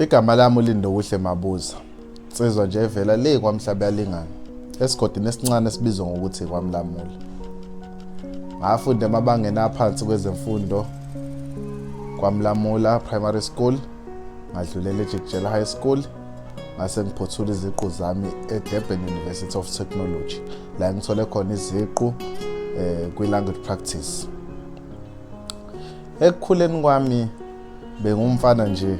Igama lami uLindokuhle Mabuza. Insizwa nje evela le kwaMhlabuyalingana, esigodini esincane esibizwa ngokuthi kwaMlamula. Ngafunda emabangeni aphansi kwezemfundo kwaMlamula Primary School, ngadlulela eJikijela High School, ngase ngiphothula iziqu zami eDurban University of Technology, la ngithole khona iziqu kwi-language practice. Ekukhuleni kwami bengumfana nje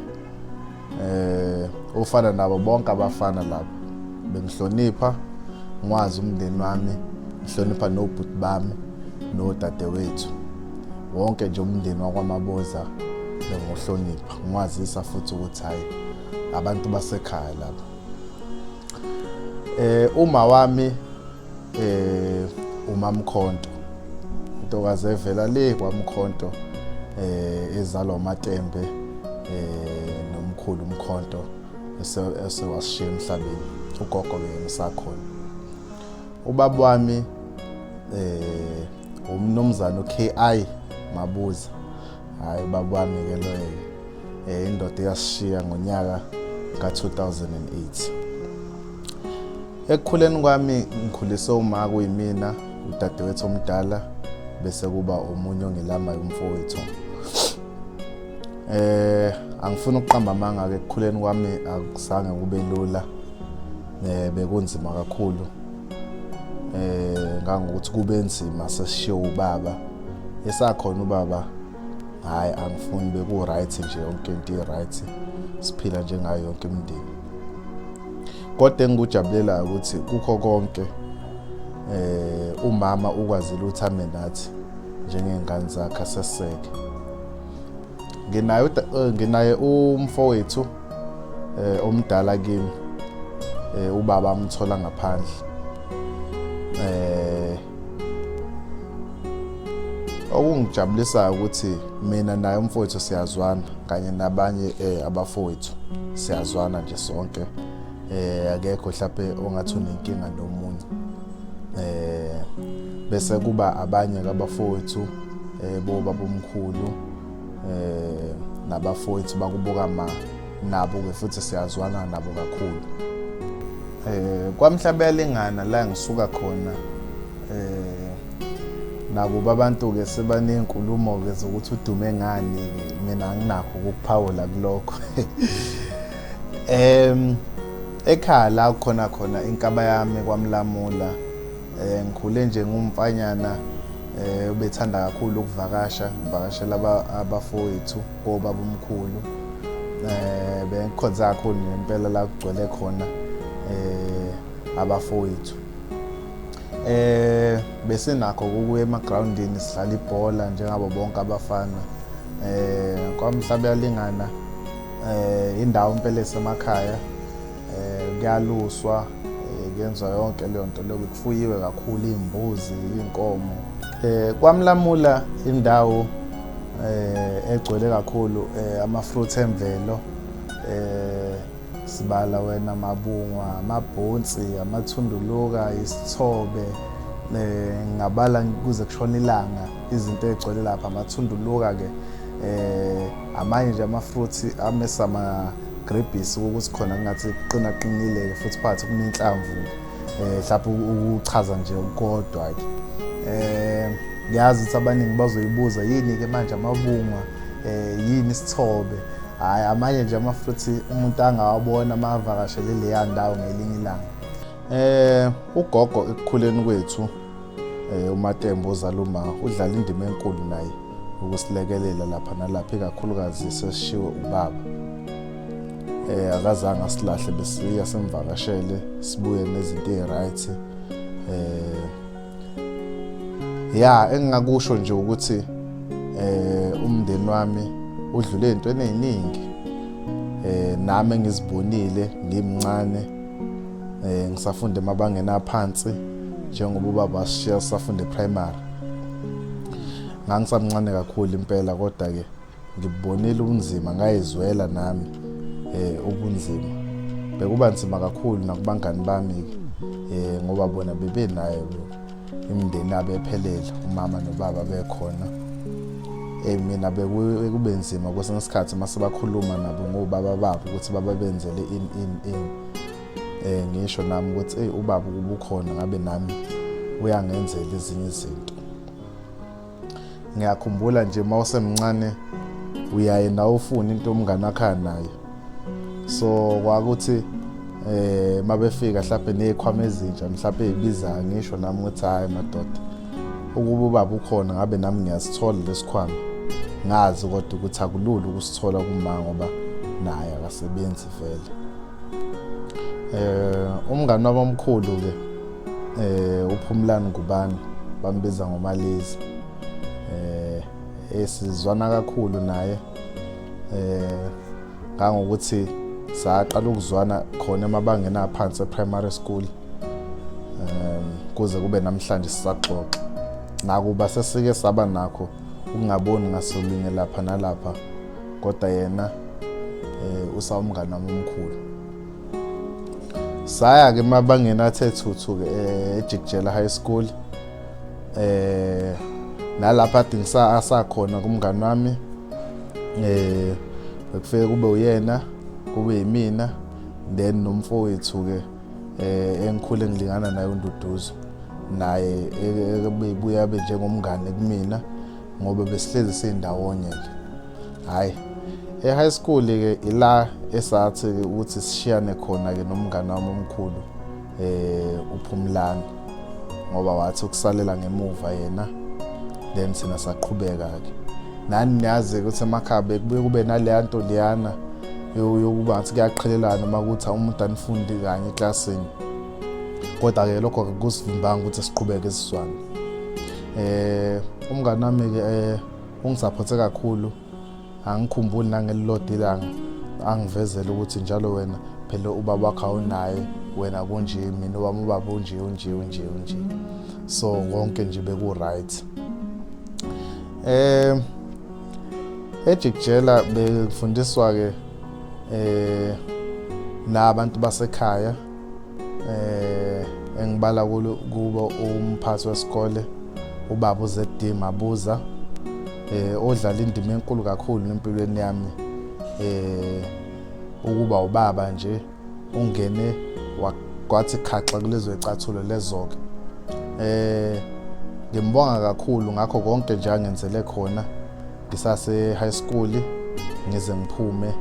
ofana nabo bonke abafana lapha. Bengihlonipha, ngwazi umndeni wami, ngihlonipha nobhuti bami nodadewethu. Wonke nje umndeni wakwaMabuza bengiwuhlonipha, ngiwazisa futhi ukuthi hayi abantu basekhaya lapha. Uma wami uMamkhonto, intokazi evela le kwaMkhonto, ezalwa uMatembe nomkhulu uMkhonto esewasishiya emhlabeni. Ugogo ke ngisakhona. Ubaba wami umnumzane uKI Mabuza. Hayi, ubaba wami ke loyo, indoda eyasishiya ngonyaka ka-2008. Ekukhuleni kwami ngikhuliswe uma kuyimina, udadewethu omdala, bese kuba omunye ongelamayo umfowethu. Angifuni ukuqamba amanga ke, ekukhuleni kwami akuzange kube lula. Bekunzima kakhulu. Ngangokuthi kube nzima sesishiye ubaba. Esakhona ubaba, hayi angifuni, beku right nje, yonke into i right, siphila njengayo yonke imindeni. Kodwa engikujabulelayo ukuthi kukho konke umama ukwazile ukuthi ame nathi njengey'ngane zakhe, aseseke. Nginaye umfowethu omdala kimi, ubaba amthola ngaphandle. Okungijabulisayo ukuthi mina naye umfowethu siyazwana, kanye nabanye abafowethu siyazwana nje sonke. Akekho mhlawumbe ongathi unenkinga nomunye. Bese kuba abanye kabafowethu bobaba omkhulu nabafowethu bakubuka ma, nabo ke futhi siyazwana nabo kakhulu. KwaMhlabuyalingana la ngisuka khona, nakuba abantu ke sebanezinkulumo ke zokuthi udume ngani, mina anginakho ukuphawula kulokho. Ekhaya la khona khona inkaba yami kwaMlamula, ngikhule nje ngumfanyana ubethanda kakhulu ukuvakasha, ngivakashela abafowethu kobaba omkhulu. Bengikhonze kakhulu ngempela la kugcwele khona abafowethu. Besinakho ukuya emagrawundini sidlala ibhola njengabo bonke abafana. KwaMhlabuyalingana indawo impela esemakhaya, kuyaluswa, kuyenzwa yonke leyo nto leyo, kufuyiwe kakhulu iy'mbuzi, iy'nkomo. KwaMlamula indawo egcwele kakhulu ama-fruit emvelo, sibala wena mabungwa, amabhonsi, amathunduluka, isithobe, ngabala kuze kushona ilanga izinto ey'gcwele lapha. Amathunduluka ke, amanye nje ama-fruits amesa amagrebhisi ukuthi khona kungathi kuqina qinile-ke futhi phakathi kunenhlamvu, mhlawumbe ukuchaza nje kodwa-ke. Ngiyazi ukuthi abaningi bazoyibuza yini-ke manje amabungwa, yini isithobe. Hhayi, amanye nje ama-fruits umuntu angawabona uma avakashele leya ndawo ngelinye ilanga. Ugogo ekukhuleni kwethu, uMatembo ozala uma, udlala indima enkulu naye ukusilekelela lapha nalapha, ikakhulukazi sesishiwe ubaba. Akazange asilahle, besiya simvakashele sibuye nezinto ey'right. Ya, engingakusho nje ukuthi umndeni wami udlule ey'ntweni ey'ningi, nami engizibonile ngimncane, ngisafunda emabangeni aphansi, njengoba ubaba wasishiya sisafunda e-primary. Ngangisamncane kakhulu impela, kodwa-ke ngibonile ubunzima, ngayizwela nami ubunzima. Bekuba nzima kakhulu nakubangani bami-ke, ngoba bona bebenayo imindeni yabo ephelele, umama nobaba bekhona. Mina bekube nzima kwesinye isikhathi uma sebakhuluma nabo ngobaba babo ukuthi bababenzele ini ini ini. Ngisho nami ukuthi eyi ubaba ukuba ukhona ngabe nami uyangenzela ezinye izinto. Ngiyakhumbula nje uma usemncane uyaye nawe ufune into umngane wakho anayo. So kwakuthi mabefika mhlawumbe nezikhwama ezintsha mhlawumbe ezibizayo, ngisho nami ukuthi hhayi madoda, ukuba ubaba ukhona ngabe nami ngiyasithola lesikhwama. Ngazi kodwa ukuthi akulula ukusithola kuma ngoba naye akasebenzi vele. Umngani wami omkhulu ke uPhumlani Ngubane, bambiza ngoMalizi. Esizwana kakhulu naye ngangokuthi saqala ukuzwana khona emabangeni aphansi e-primary school, kuze kube namhlanje sisaxoxa. Nakuba sesike saba nakho ukungaboni ngasolinye lapha nalapha, kodwa yena usawumngani wami omkhulu. Saya ke emabangeni athe thuthu ke eJikijela High School, nalapha ade asakhona kumngani wami. Bekufike kube uyena, kube yimina, then nomfowethu ke engikhule ngilingana naye uNduduzo, naye ebebuya abe njengomngane kumina ngoba besihlezi sindawonye ke. Hayi, e-high school ke ila esathi ukuthi sishiyane khona ke nomngane wami omkhulu uPhumlani, ngoba wathi ukusalela ngemuva yena, then thina saqhubeka ke. Nani niyazi ukuthi emakhaya bekubuye kube naleya nto leyana yokuba ngathi kuyaqhelelana uma kuthi umuntu anifundi kanye eklasini, kodwa-ke lokho akusivimbanga ukuthi siqhubeke sizwane. Umngane wami-ke ungisaphothe kakhulu, angikhumbuli nangelilodwa ilanga angivezele ukuthi njalo wena phela ubaba wakho awunaye, wena kunje, mina owami ubaba unje unje unje unje. So konke nje beku-right. EJikijela bekufundiswa-ke nabantu basekhaya, engibala kubo umphathi wesikole ubaba uZD Mabuza, odlala indima enkulu kakhulu empilweni yami. Ukuba ubaba nje ungene kwathi khaxa kulezo icathulo lezo-ke. Ngimbonga kakhulu ngakho konke nje angenzele khona ngisase high school ngize ngiphume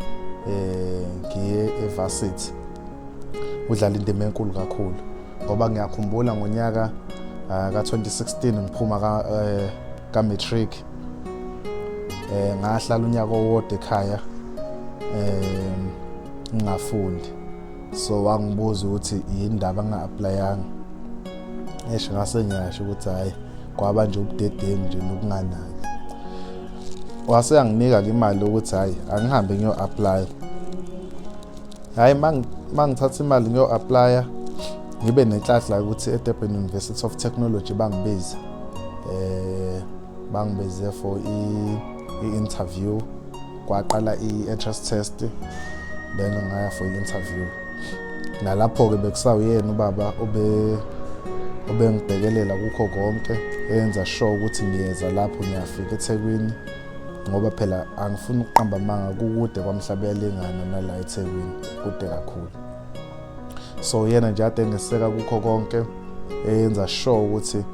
ngiye evarsity. Udlala indima enkulu kakhulu ngoba ngiyakhumbula ngonyaka ka-2016 ngiphuma ka matric, ngahlala unyaka owodwa ekhaya ngingafundi. So wangibuza ukuthi yini ndaba nginga-applyanga. Esho ngase ngiyasho ukuthi hhayi, kwaba nje ubudedengu nje nokunganaki. Wase yanginika-ke imali ukuthi hhayi, angihambe ngiyo-applya. Hhayi, mangithatha imali ngiyo-applya, ngibe nenhlanhla ukuthi e-Durban University of Technology bangibize, bangibize for i-interview. Kwaqala i-entrance test, then ngaya for i-interview. Nalapho-ke bekusawuyena ubaba obengibhekelela kukho konke, enza sure ukuthi ngiyeza lapho ngiyafika eThekwini, ngoba phela angifuni ukuqamba amanga, kukude kwaMhlabuyalingana nala eThekwini, kude kakhulu. So yena nje ade ngiseka kukho konke, enza sure ukuthi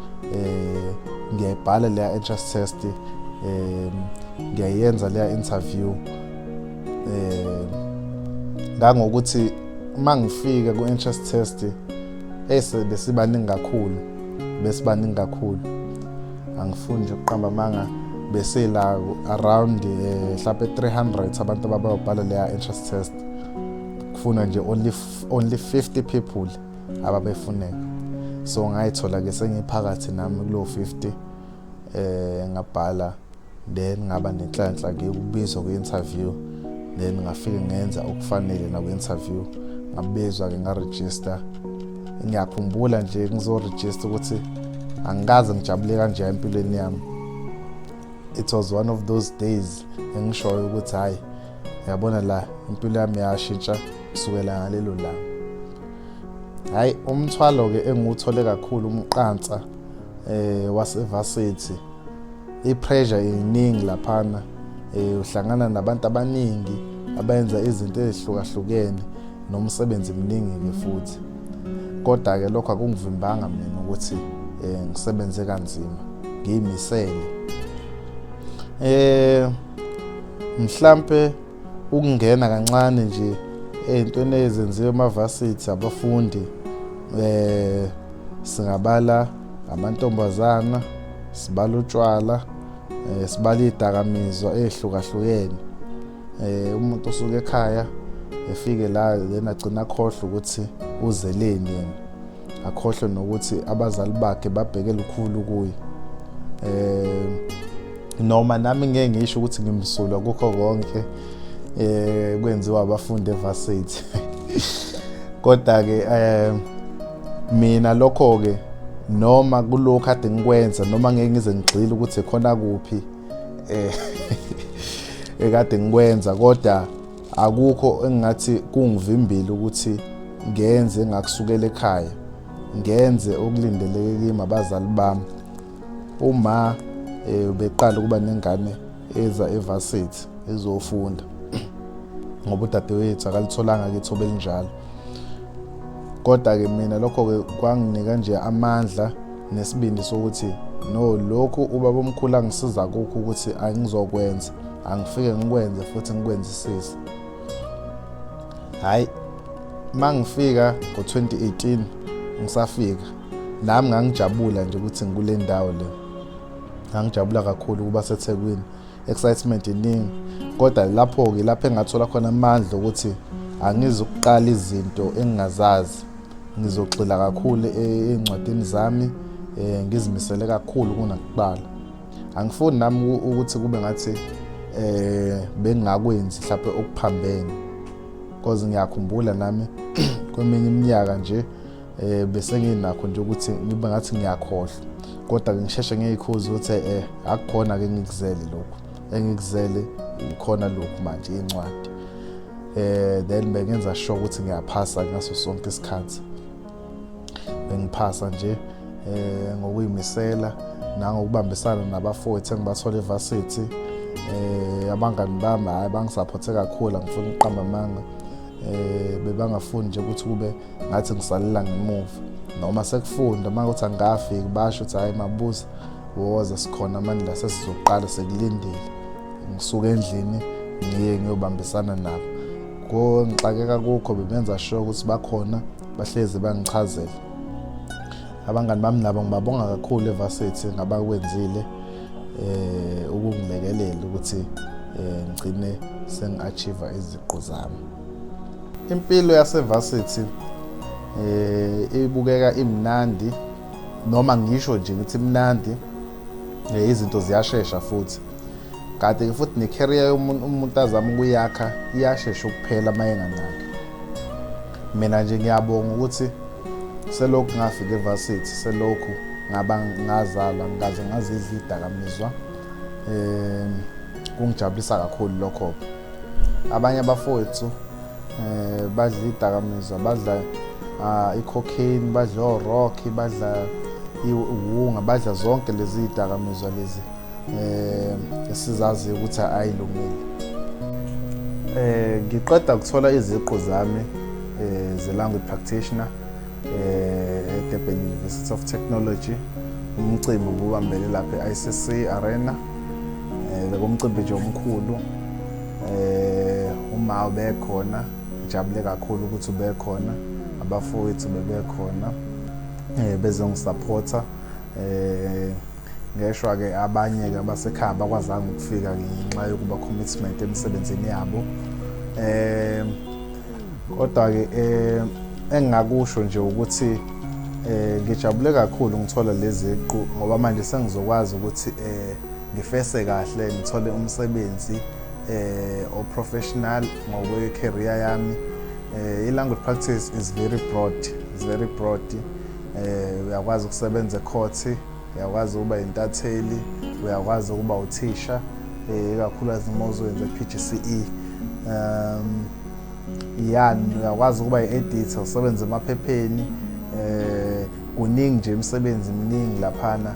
ngiyayibhala leya entrance test, ngiyayenza leya interview, ngangokuthi uma ngifika ku-entrance test ese besibaningi kakhulu, besibaningi kakhulu, angifuni nje ukuqamba amanga, besila around mhlawumbe 300 abantu ababayobhala leya entrance test. Kufuna nje only 50 people ababefuneka. So ngayithola ke sengiphakathi nami kulo 50, ngabhala, then ngaba nenhlanhla ke ukubizwa kwi-interview, then ngafike ngenza okufanele nakwi-interview, ngabizwa ke ngaregister. Ngiyakhumbula nje ngizoregister ukuthi angikaze ngijabule kanje empilweni yami. It was one of those days engishoyo ukuthi hayi, yabona la, impilo yami yashintsha kusukela ngalelo langa. Hayi, umthwalo ke engiwuthole kakhulu, umqansa wasevarsity. I-pressure iningi laphana, uhlangana nabantu abaningi abenza izinto ezihlukahlukene, nomsebenzi mningi-ke futhi. Kodwa-ke lokho akungivimbanga mina ukuthi ngisebenze kanzima, ngiyimisele. Mhlampe ukungena kancane nje ey'ntweni ezenziwa emavasithi abafundi, singabala amantombazana, sibala utshwala, sibala iy'dakamizwa ey'hlukahlukene. Umuntu osuke ekhaya efike la, then agcina akhohlwe ukuthi uzeleni yena, akhohlwe nokuthi abazali bakhe babheke lukhulu kuye. Noma nami ngeke ngisho ukuthi ngimsulwa kukho konke kwenziwa abafundi evarsity, kodwa ke mina lokho ke noma kulokhu kade ngikwenza, noma ngeke ngize ngigxile ukuthi khona kuphi ekade ngikwenza, kodwa akukho engathi kungivimbile ukuthi ngenze ngakusukela ekhaya, ngenze okulindeleke kimi abazali bami. Uma beqala ukuba nengane eza evarsity ezofunda, ngoba udadewethu akalitholanga ke ithuba elinjalo. Kodwa-ke mina lokho-ke kwanginika nje amandla nesibindi sokuthi no, lokhu ubaba omkhulu angisiza kukho ukuthi angizokwenza, angifike ngikwenze futhi ngikwenzisise. Hhayi, uma ngifika ngo-2018, ngisafika nami ngangijabula nje ukuthi ngikule ndawo le, ngangijabula kakhulu ukuba seThekwini, excitement iningi. Kodwa lapho-ke lapho engathola khona amandla ukuthi angizukuqala izinto engingazazi, ngizogxila kakhulu ey'ncwadini zami, ngizimisele kakhulu kunakuqala. Angifuni nami ukuthi kube ngathi bengingakwenzi mhlawumbe okuphambene, because ngiyakhumbula nami kweminye iminyaka nje bese nginakho nje ukuthi ngibe ngathi ngiyakhohlwa, kodwa ke ngisheshe ngiyikhuza ukuthi akukhona ke ngikuzele lokhu, engikuzele ikhona lokhu manje incwadi. Then bengenza sure ukuthi ngiyaphasa ngaso sonke isikhathi, bengiphasa nje ngokuyimisela nangokubambisana nabafowethu engibathola evarsity. Abangani bami, hhayi, bangisaphothe kakhulu, angifuni ukuqamba amanga. Bebangafuni nje ukuthi kube ngathi ngisalela ngemuva noma sekufunda, uma kuthi angikafiki basho ukuthi hhayi Mabuza, woza, sikhona manje la, sesizoqala, sekulindile. Ngisuke endlini ngiye ngiyobambisana nabo, ngixakeka kukho, bebenza sure ukuthi bakhona, bahlezi bangichazela. Abangani bami nabo ngibabonga kakhulu evarsity ngabakwenzile ukungilekelela ukuthi ngigcine sengi-achieve iziqu zami. Impilo yasevarsity ibukeka imnandi, noma ngisho nje ngithi imnandi, izinto ziyashesha futhi, kanti futhi ne-career umuntu azama ukuyakha iyashesha ukuphela uma enganaki. Mina nje ngiyabonga ukuthi selokhu ngafika evarsity, selokhu ngaba ngazalwa, ngikaze ngazidla idakamizwa. Kungijabulisa kakhulu lokho. Abanye abafowethu badla idakamizwa, badla i-cocaine, badla o-rock, badla iwunga, badla zonke lezi idakamizwa lezi esizaziyo ukuthi ayilungile. Ngiqeda ukuthola iziqu zami ze-language practitioner eDurban University of Technology. Umcimbi ububambele lapha e-ICC Arena. Bekumcimbi nje omkhulu. Uma ubekhona, ngijabule kakhulu ukuthi ubekhona, abafowethu bebekhona bezongisupporta. Ngeshwa-ke abanye-ke abasekhaya abakwazanga ukufika ngenxa yokuba commitment emsebenzini yabo. Kodwa-ke engingakusho nje ukuthi ngijabule kakhulu ngithola lezi ziqu, ngoba manje sengizokwazi ukuthi ngifese kahle, ngithole umsebenzi o-professional ngokwe-career yami. I-language practice is very broad, is very broad. Uyakwazi ukusebenza ecourt, uyakwazi ukuba intatheli, uyakwazi ukuba uthisha, ikakhulukazi uma uzoyenza i-PGCE. Yani uyakwazi ukuba i-editor, usebenze emaphepheni. Kuningi nje, imisebenzi eminingi laphana.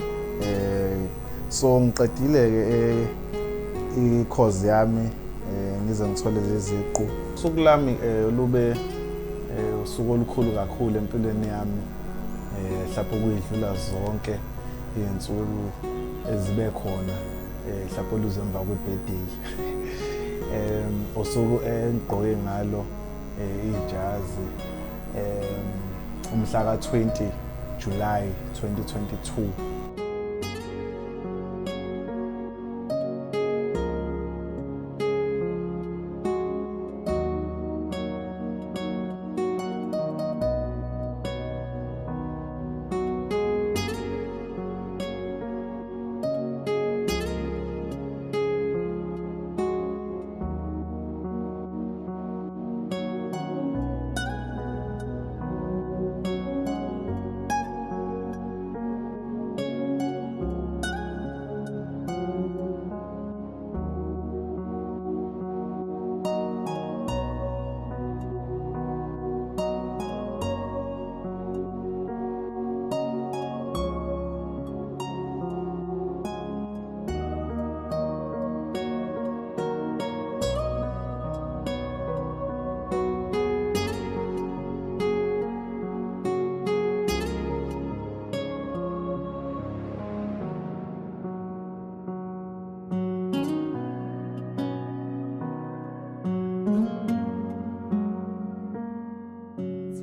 So ngiqedile-ke i-course yami, ngize ngithole leziqu. Usuku lami lube usuku olukhulu kakhulu empilweni yami, mhlawumbe ukuyidlula zonke iy'nsuku ezibe khona, mhlawumbe oluze emva kwe-birthday. Usuku engigqoke ngalo ijazi, umhla ka-20 July 2022.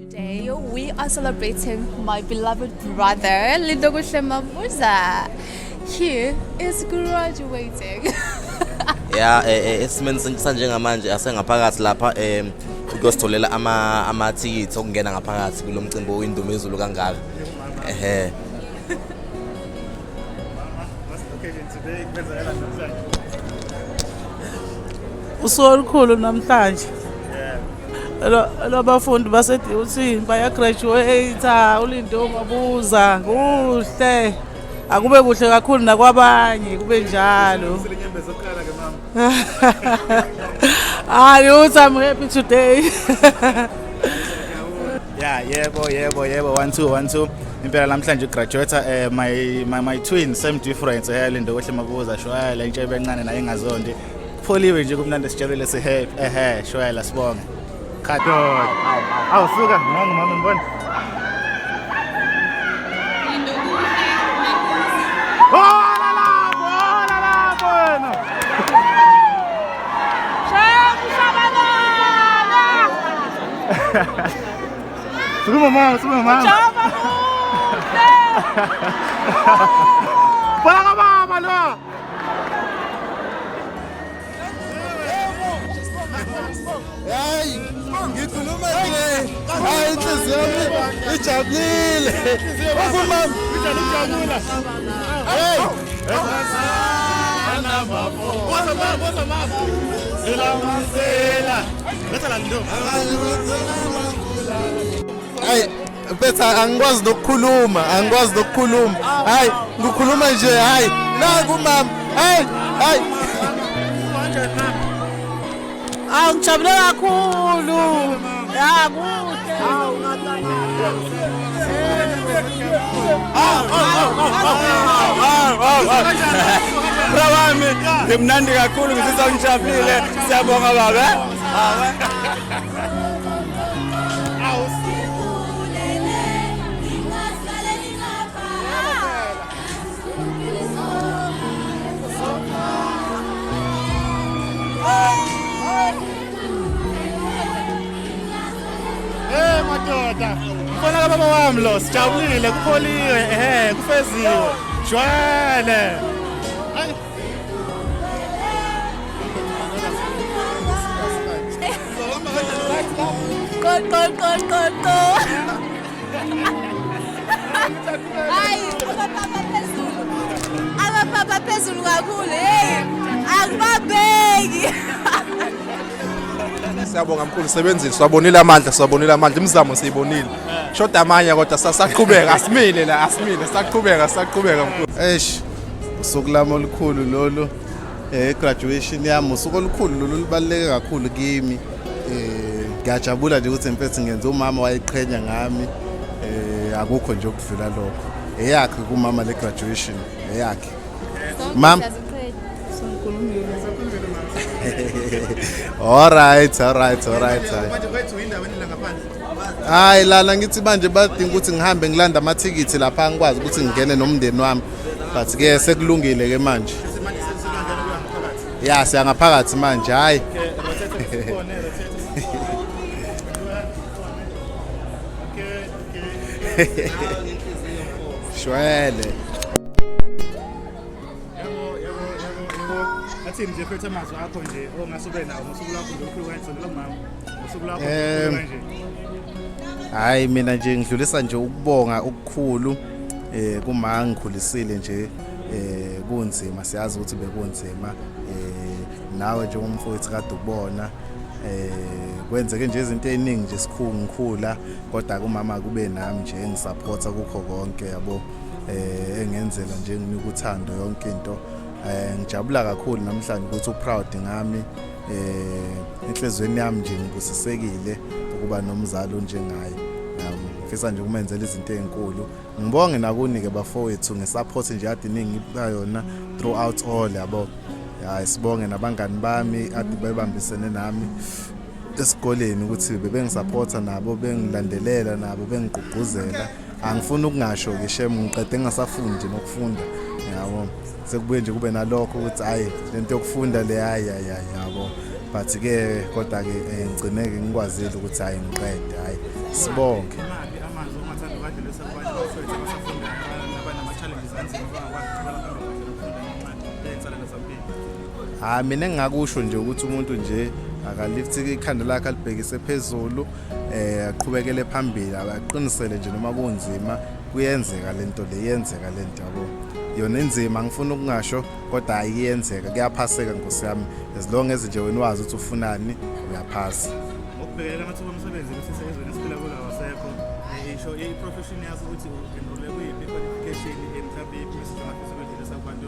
Today we are celebrating my beloved brother Lindokuhle Mabuza. He is graduating. Ya, esimeni sanjengamanje asengaphakathi lapha ukuyositholela amathikithi okungena ngaphakathi kulo mcimbi oyindumezulu kangaka. Ehe. Usuku olukhulu namhlanje. Lwabafundi base-DUT bayagraduate, uLindo Mabuza, kuhle. Akube kuhle kakhulu nakwabanye, kube njalo. Hayi, uthi I'm happy today. Yeah, yebo, yebo, yebo, 1 2 1 2. Impela namhlanje graduate my twin, same difference, Lindokuhle Mabuza, shwayela intshebe encane naye engazondi. Kupholiwe nje, kumnandi, sijabulile, si happy. Ehe, shwayela, sibonge. Cut. Awu suka, nangu mama ngibona. Hola lapho, hola lapho wena. Sukuma mama, sukuma mama. Bala baba lo. Hayi, ngikhuluma nje, hayi, inhliziyo yami ijabulile. Wakumama. Hey. Woza mama, woza mama. Sela masela. Letha la ndo. Hayi mfethu, angikwazi nokukhuluma, angikwazi nokukhuluma. Hayi, ngikhuluma nje, hayi, naku mama, hayi, hayi. Awu, ngijabule kakhulu. Ya, kuhle. Bra wami, ngimnandi kakhulu, ngizizwa ngijabulile. Siyabonga baba. Hey madoda. Mfana kababa wami lo, sijabulile, kupholiwe, ehe, kufeziwe. Shwele. Hayi. Go go go go go. Hayi, abapapa phezulu. Abapapa phezulu kakhulu. Hey, akubabheki. Siyabonga mkhulu, sebenzile, siwabonile amandla, siwabonile amandla, imizamo siyibonile. Shoda amanye kodwa sasaqhubeka, asimile la, asimile, saqhubeka, saqhubeka mkhulu. Eish, usuku lami olukhulu lolu, graduation yami, usuku olukhulu lolu, lubaluleke kakhulu kimi. Ngiyajabula nje ukuthi mfethu ngenze umama wayeqhenya ngami. Akukho nje okudlula lokho. Eyakhe kumama le graduation, eyakhe. Mam. All right, all right, all right. Manje kwethu indawo enila ngaphandle. Hayi lana ngithi manje badinga ukuthi ngihambe ngilanda amathikithi lapha ngikwazi ukuthi ngingene nomndeni wami. But ke sekulungile ke manje. Manje sesilangena kuya ngaphakathi. Ya siya ngaphakathi manje hayi. Okay, rotate sikhona, rotate sikhona. Okay, okay. Shwele. Yebo, yebo, yebo, yebo. Athini nje mfethu amazwi akho nje ongase ube nawo ngosuku lwakho nje ukhulu kanje sondela kumama. Ngosuku lwakho ukhulu kanje. Hayi mina nje ngidlulisa nje ukubonga okukhulu kuma ngikhulisile nje kunzima siyazi ukuthi bekunzima nawe njengomfowethu kade ubona kwenzeke nje izinto eziningi nje sikhulu ngikhula kodwa kumama kube nami nje engisupporta kukho konke yabo engenzela nje nginika uthando yonke into. Ngijabula kakhulu namhlanje ukuthi uproud ngami enhlizweni yami nje ngibusisekile ukuba nomzali onjengaye. Ngifisa nje ukumenzela izinto ezinkulu. Ngibonge nakuni-ke bafowethu ngesupport nje ade ningipha yona throughout all yabo. Hayi sibonge nabangani bami ade bebambisene nami esikoleni ukuthi bebengisupporta nabo bengilandelela nabo bengigqugquzela. Angifuni ukungasho ke shem ngiqede ngingasafundi nokufunda yabo. Sekubuye nje kube nalokho ukuthi hayi lento yokufunda le hayi hayi hayi yabo. But ke kodwa ke ngigcine ke ngikwazile ukuthi hayi ngiqede hayi sibonge. Imaphi amazwi ongathanda ukwadlulisa kubantu bafethu abasafundayo abanama-challenges anzima abangakwazi ukuqhubela phambili kahle nokufunda ngenxa yey'nselelo zempilo? Ha mina engingakusho nje ukuthi umuntu nje akalifthi ikhanda lakhe alibhekise phezulu aqhubekele phambili aqinisele nje noma kunzima kuyenzeka lento le iyenzeka lento yabo. Yona inzima ngifuna ukungasho kodwa ayiyenzeka kuyaphaseka nkosi yami as long as nje wena wazi ukuthi ufunani uyaphasa. Ngokubhekelela amathuba omsebenzi ukuthi ezweni esiphila kulo awasekho isho i-profession yakho ukuthi u-enrolle kuyiphi i-qualification and mhlawumbe iyiphi message ongafisa ukwedlulisa kubantu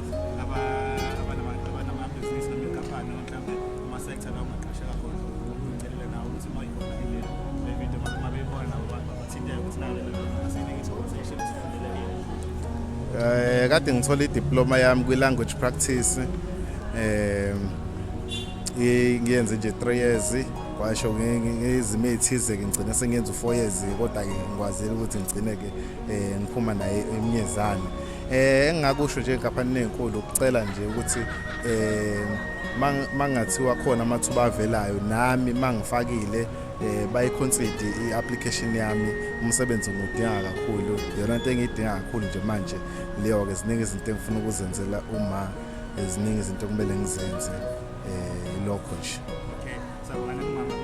abanamabhizinisi noma inkampani noma mhlawumbe ama-sector la ungaqasheka khona uyicelela nawe ukuthi uma ikhona indlela le video uma beyibona nabo bathinteke ukuthi nayo le nto asinike ithuba seyishele sifundelekile. Kade ngithola idiploma yami kwi language practice ngiyenze nje 3 years kwasho ngezimo ezithize ke ngigcine sengiyenza u4 years kodwa ke ngikwazile ukuthi ngigcine ke ngiphuma naye emnyezane. Engingakusho nje enkampanini ezinkulu ukucela nje ukuthi mangathiwa khona amathuba avelayo nami mangifakile bayiconsider i-application yami umsebenzi ngudinga kakhulu yona into engiyidinga kakhulu nje manje leyo ke ziningi izinto engifuna ukuzenzela uma eziningi izinto kumele ngizenze lokho nje. Okay, sawubona kumama.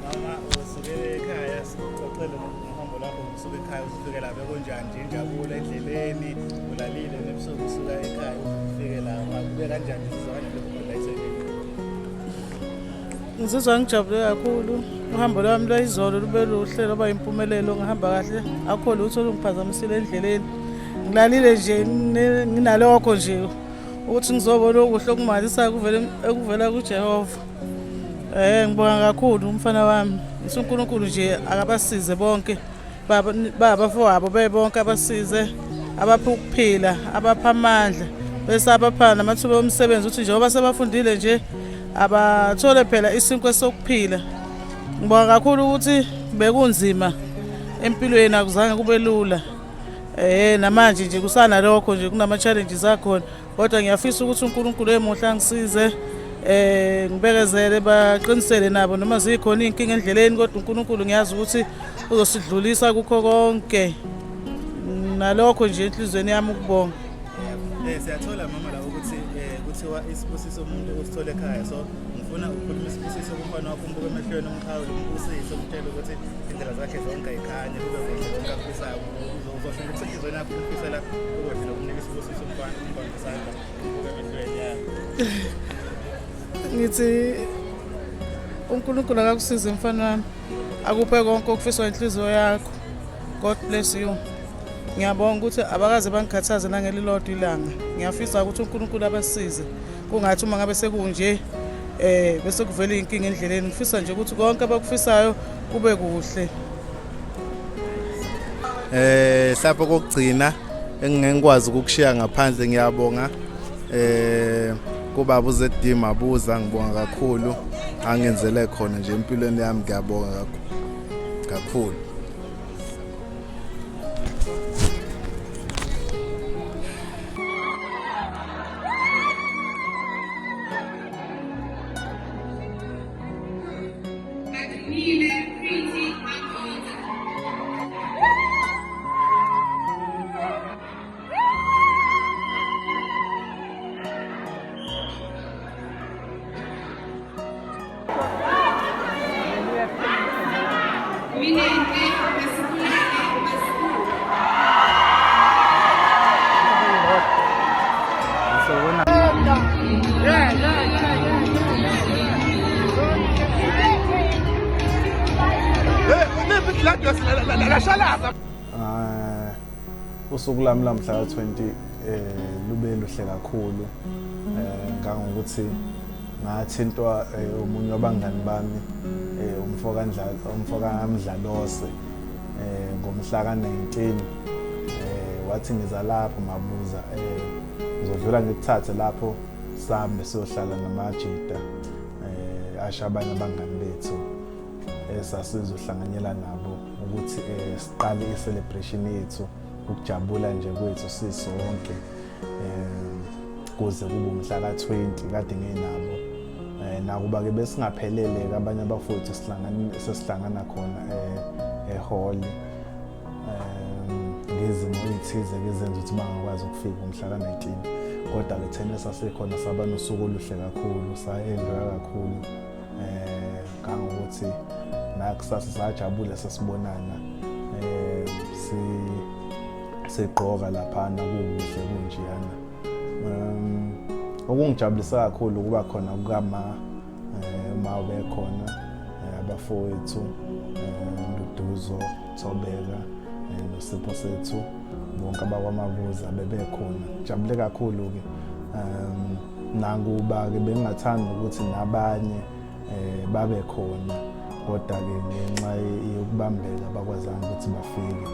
Mama usuke ekhaya sixoxele ngohambo lwakho usuke ekhaya uzufike la bekunjani nje injabulo endleleni ulalile nebusuku usuka ekhaya ufike la kube kanjani uzizwa kanjani lokho la eThekwini? Ngizizwa ngijabule kakhulu. Uhambo lwami lwayizolo lube luhle lwaba impumelelo ngihamba kahle. Akukho lutho olungiphazamisile endleleni. Ngilalile nje nginalokho nje ukuthi ngizobona okuhle okumangalisayo kuvele ekuvela kuJehova. Ngibonga kakhulu umfana wami. Ngithi uNkulunkulu nje akabasize bonke. Baba bafowabo bebonke abasize abapha ukuphila, abapha amandla. Bese abapha namathuba omsebenzi ukuthi njengoba sebafundile nje abathole phela isinkwe sokuphila. Ngibonga kakhulu ukuthi bekunzima empilweni akuzange kube lula. Namanje nje kusanalokho nje kunama challenges akhona kodwa ngiyafisa ukuthi uNkulunkulu emuhle angisize ngibekezele baqinisele nabo noma zikhona inkinga endleleni kodwa uNkulunkulu ngiyazi ukuthi uzosidlulisa kukho konke. Nalokho nje enhlizweni yami ukubonga. Siyathola mama la ukuthi kuthiwa isibusiso umuntu usithola ekhaya so ngifuna ukukhuluma isibusiso kumfana wakho umbuke emehlweni umxhawule umbusise umtshele ukuthi indlela zakhe zonke ayikhanye kube kuhle konke akufisayo uzosho nje kusenhlizweni yakho umfisela ukuhle nokumnika isibusiso umfana umbambe isandla umbuke emehlweni ya. Ngithi uNkulunkulu akakusize mfana wami akuphe konke okufiswa inhliziyo yakho. God bless you. Ngiyabonga ukuthi abakaze bangikhathaze nangelilodwa ilanga. Ngiyafisa ukuthi uNkulunkulu abasize. Kungathi uma ngabe sekunje bese kuvela inkinga endleleni ngifisa nje ukuthi konke abakufisayo kube kuhle. Mhlawumbe kokugcina Engingeke ngikwazi ukukushiya ngaphandle, ngiyabonga kubaba uZD Mabuza, ngibonga kakhulu angenzele khona nje empilweni yami, ngiyabonga kakhulu. Usuku lami lamhla ka-20 lube luhle kakhulu, ngangokuthi ngathintwa omunye wabangani bami, umfokaMdlalose, ngomhla ka-19, wathi ngiza lapho Mabuza, ngizodlula ngikuthathe lapho sihambe siyohlala namajita, asho abanye abangani bethu esasizohlanganyela nabo ukuthi siqale i-celebration yethu, ukujabula nje kwethu sisonke, kuze kube umhla ka-20 kade nginabo. Nakuba-ke besingaphelele-ke abanye abafowethu sesihlangana khona ehholi, ngezimo ey'thize-ke ezenza ukuthi bangakwazi ukufika umhla ka-19, kodwa-ke thina sasikhona saba nosuku oluhle kakhulu, sa-enjoya kakhulu, ngangokuthi nakusasa sajabula sesibonana, sigqoka laphana kukuhle kunjeyana. Okungijabulisa kakhulu ukuba khona kukama, uma bekhona abafowethu, Nduduzo, Thobeka, noSipho sethu, bonke abakwaMabuza bebekhona. Ngijabule kakhulu-ke, nakuba-ke bengingathanda ukuthi nabanye babe khona, kodwa-ke ngenxa yokubambeka bakwazanga ukuthi bafike.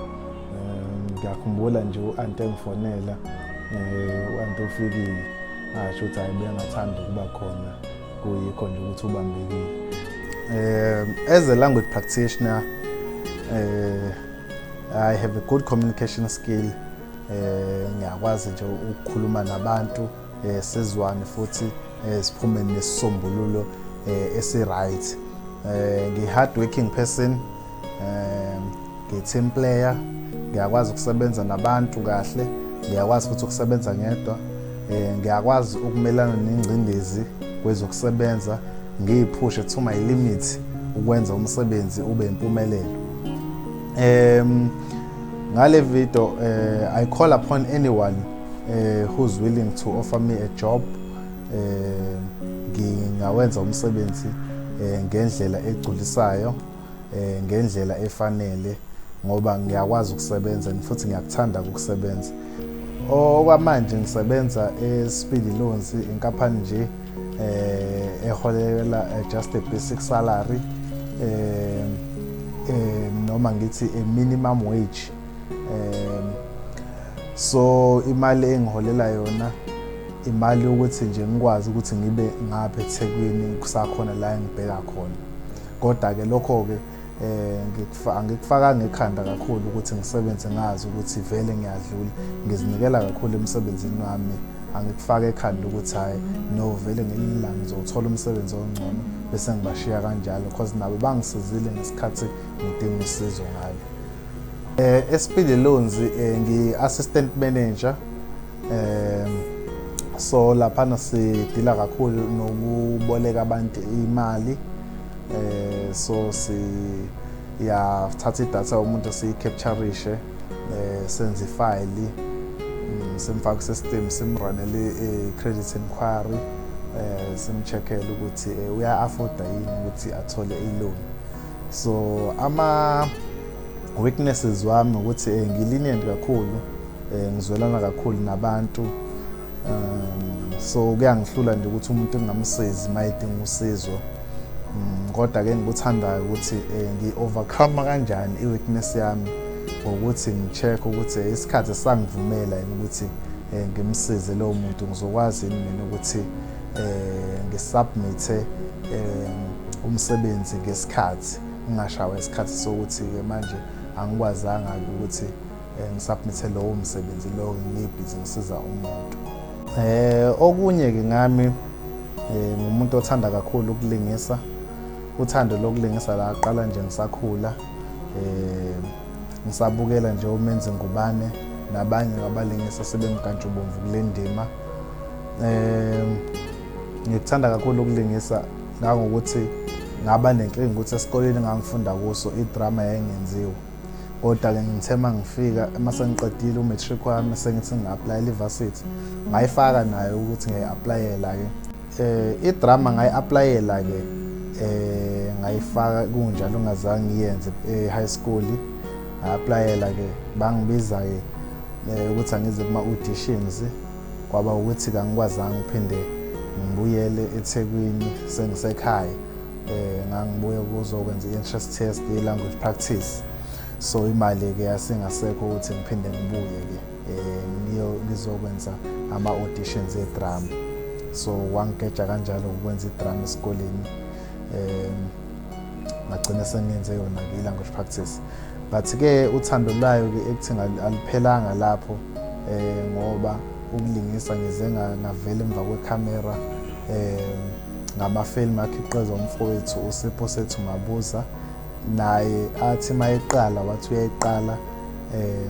Ngiyakhumbula nje u-anti engifonela, u-anti ufikile, ngasho ukuthi hhayi bengathanda ukuba khona, kuyikho nje ukuthi ubambekile. As a language practitioner, I have a good communication skill. Ngiyakwazi nje ukukhuluma nabantu, sizwane futhi siphume nesisombululo esi-right. Ngi-hard working person, ngi-team player, ngiyakwazi ukusebenza nabantu kahle, ngiyakwazi futhi ukusebenza ngedwa, ngiyakwazi ukumelana nengcindezi kwezokusebenza, ngiyiphushe to my limit ukwenza umsebenzi ube impumelelo. Ngale video, I call upon anyone who's willing to offer me a job. Ngingawenza umsebenzi ngendlela egculisayo, ngendlela efanele, ngoba ngiyakwazi ukusebenza futhi ngiyakuthanda ukusebenza. Okwamanje ngisebenza e-Speedy Loans, inkampani nje eholela just a basic salary, noma ngithi a minimum wage. So imali engiholela yona imali yokuthi nje ngikwazi ukuthi ngibe ngapha eThekwini, kusakhona la engibheka khona. Kodwa-ke lokho-ke angikufakanga ekhanda kakhulu ukuthi ngisebenze ngazi ukuthi vele ngiyadlula. Ngizinikela kakhulu emsebenzini wami, angikufaka ekhanda ukuthi hhayi no, vele ngelinye ilanga ngizowuthola umsebenzi ongcono bese ngibashiya kanjalo, cause nabo bangisizile ngesikhathi ngidinga usizo ngalo. E-Speedy Loans ngi-assistant manager, so laphana sidila kakhulu nokuboleka abantu imali, so siyathatha idatha yomuntu, siyi-capturishe, senze ifayili, simfake ku-system, simranele i-credit inquiry, simcheckele ukuthi uya-afforda yini ukuthi athole i-loan. So ama weaknesses wami ukuthi ngi-lenient kakhulu, ngizwelana kakhulu nabantu, so kuyangihlula nje ukuthi umuntu ngingamsizi uma edinga usizo. Kodwa-ke engikuthandayo ukuthi ngi-overcome kanjani i-weakness yami. Ngokuthi ngi-check ukuthi isikhathi sangivumela yini ukuthi ngimsize lowo muntu, ngizokwazi yini mina ukuthi ngisubmithe umsebenzi ngesikhathi, ngingashawa isikhathi sokuthi-ke manje angikwazanga-ke ukuthi ngisubmithe lowo msebenzi lowo, ngibhizi ngisiza umuntu. Okunye-ke ngami, ngumuntu othanda kakhulu ukulingisa. Uthando lokulingisa la aqala nje ngisakhula, ngisabukela nje uMenzi Ngubane nabanye abalingisi asebemkantshubomvu kule ndima. Ngikuthanda kakhulu ukulingisa ngangokuthi ngaba nenkinga ukuthi esikoleni engangifunda kuso idrama yayingenziwa. Kodwa-ke ngithe uma ngifika, uma sengiqedile u-matric wami, sengithi ngi-aplayela i-varsity, ngayifaka nayo ukuthi ngiyayi-aplayela-ke. Idrama ngayi-aplayela-ke, ngayifaka kunjalo ngingazange ngiyenze e-high school. Nga-aplayela-ke, bangibiza-ke ukuthi angize kuma-auditions. Kwaba ukuthi-ke angikwazanga ukuphinde ngibuyele eThekwini sengisekhaya. Ngangibuye kuzokwenza i-interest test ye-language practice, so imali-ke yasingasekho ukuthi ngiphinde ngibuye-ke ngizokwenza ama-auditions edrama. So wangigeja kanjalo ukwenza idrama esikoleni, ngagcina sengenze yona-ke i-language practice. But-ke uthando lwayo-ke ekuthini aliphelanga lapho, ngoba ukulingisa ngize ngavela emva kwekhamera ngamafilimu akhiqizwa umfowethu uSipho Sethu Mabuza. Naye athi mayeqala wathi uyayiqala